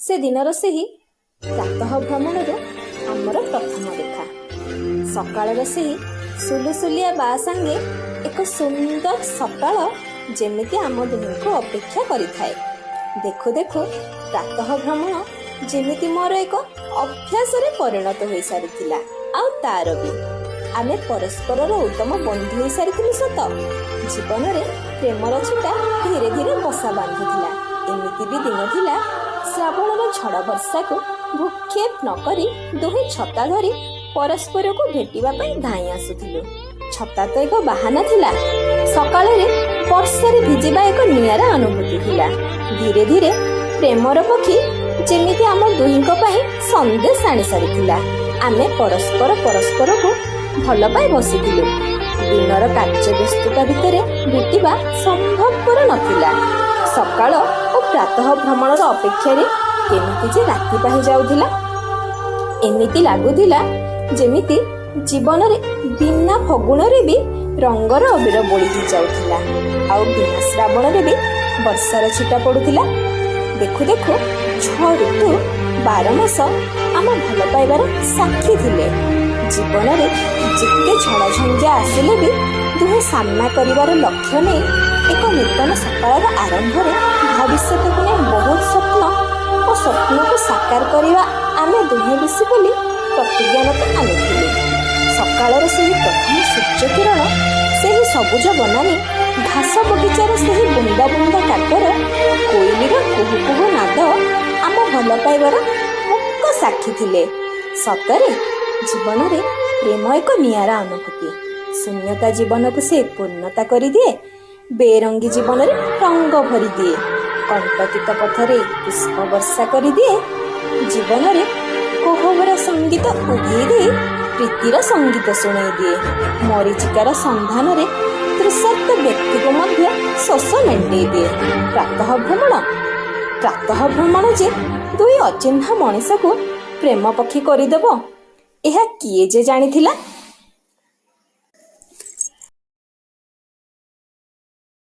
ସେ ଦିନର ସେହି ପ୍ରାତଃ ଭ୍ରମଣରୁ ଆମର ପ୍ରଥମ ଦେଖା। ସକାଳର ସେହି ସୁଲୁସୁଲିଆ ବା ସାଙ୍ଗେ ଏକ ସୁନ୍ଦର ସକାଳ ଯେମିତି ଆମ ଦୁହିଁଙ୍କୁ ଅପେକ୍ଷା କରିଥାଏ। ଦେଖୁ ଦେଖୁ ପ୍ରାତଃ ଭ୍ରମଣ ଯେମିତି ମୋର ଏକ ଅଭ୍ୟାସରେ ପରିଣତ ହୋଇସାରିଥିଲା, ଆଉ ତାର ବି। ଆମେ ପରସ୍ପରର ଉତ୍ତମ ବନ୍ଧୁ ହୋଇସାରିଥିଲୁ ସତ, ଜୀବନରେ ପ୍ରେମର ଛିଟା ଧୀରେ ଧୀରେ ବସା ବାନ୍ଧୁଥିଲା। ଏମିତି ବି ଦିନ ଥିଲା, ଶ୍ରାବଣର ଝଡ଼ ବର୍ଷାକୁ ଭୂକ୍ଷେପ ନ କରି ଦୁହେଁ ଛତା ଧରି ପରସ୍ପରକୁ ଭେଟିବା ପାଇଁ ଧାଇଁ ଆସୁଥିଲୁ। ଛତା ତ ଏକ ବାହାନା ଥିଲା, ସକାଳରେ ବର୍ଷାରେ ଭିଜିବା ଏକ ନିଆରା ଅନୁଭୂତି ଥିଲା। ଧୀରେ ଧୀରେ ପ୍ରେମର ପକ୍ଷୀ ଯେମିତି ଆମ ଦୁହିଁଙ୍କ ପାଇଁ ସନ୍ଦେଶ ଆଣି ସାରିଥିଲା। ଆମେ ପରସ୍ପର ପରସ୍ପରକୁ ଭଲ ପାଇ ବସିଥିଲୁ। ଦିନର କାର୍ଯ୍ୟ ବ୍ୟସ୍ତତା ଭିତରେ ଭେଟିବା ସମ୍ଭବପର ନଥିଲା। ସକାଳ ଓ ପ୍ରାତଃ ଭ୍ରମଣର ଅପେକ୍ଷାରେ କେମିତି ଯେ ରାତି ପାହି ଯାଉଥିଲା। ଏମିତି ଲାଗୁଥିଲା ଯେମିତି ଜୀବନରେ ବିନା ଫଗୁଣରେ ବି ରଙ୍ଗର ଅବିର ବୋଳି ହେଇଯାଉଥିଲା, ଆଉ ବିନା ଶ୍ରାବଣରେ ବି ବର୍ଷାର ଛିଟା ପଡୁଥିଲା। ଦେଖୁ ଦେଖୁ 6 ଋତୁ 12 ମାସ ଆମ ଭଲ ପାଇବାର ସାକ୍ଷୀ ଥିଲେ। ଜୀବନରେ ଯେତେ ଝଡ଼ଝଞ୍ଜା ଆସିଲେ ବି ଦୁହେଁ ସାମ୍ନା କରିବାର ଲକ୍ଷ୍ୟ ନେଇ ଏକ ନୂତନ ସକାଳର ଆରମ୍ଭରେ ଭବିଷ୍ୟତକୁ ନେଇ ବହୁତ ସ୍ୱପ୍ନ ଓ ସ୍ୱପ୍ନକୁ ସାକାର କରିବା ଆମେ ଦୁହେଁ ମିଶି ବୋଲି ପ୍ରତିଜ୍ଞାନତା ଆମେ ଥିଲୁ। ସକାଳର ସେହି ପ୍ରଥମ ସୂର୍ଯ୍ୟ କିରଣ, ସେହି ସବୁଜ ବନାନୀ, ଘାସ ବଗିଚାର ସେହି ବୁନ୍ଦା ବୁନ୍ଦା କାକର, କୋଇଲିର କୁହୁ କୁହୁ ନାଦ ଆମ ଭଲ ପାଇବାର ମୁକ ସାକ୍ଷୀ ଥିଲେ। ସତରେ ଜୀବନରେ ପ୍ରେମ ଏକ ନିଆରା ଅନୁଭୂତି। ଶୂନ୍ୟତା ଜୀବନକୁ ସେ ପୂର୍ଣ୍ଣତା କରିଦିଏ, ବେରଙ୍ଗୀ ଜୀବନରେ ରଙ୍ଗ ଭରିଦିଏ, କଣ୍ଟକିତ ପଥରେ ପୁଷ୍ପ ବର୍ଷା କରିଦିଏ, ଜୀବନରେ କୋହଭରା ସଙ୍ଗୀତ ଉଭେଇ ଦେଇ ପ୍ରୀତିର ସଙ୍ଗୀତ ଶୁଣେଇ ଦିଏ, ମରିଚିକାର ସନ୍ଧାନରେ ତୃଷାର୍ତ୍ତ ବ୍ୟକ୍ତିକୁ ମଧ୍ୟ ଶୋଷ ମେଣ୍ଟେଇ ଦିଏ। ପ୍ରାତଃ ଭ୍ରମଣ, ପ୍ରାତଃ ଭ୍ରମଣ ଯେ ଦୁଇ ଅଚିହ୍ନା ମଣିଷକୁ ପ୍ରେମ ପକ୍ଷୀ କରିଦେବ, ଏହା କିଏ ଯେ ଜାଣିଥିଲା?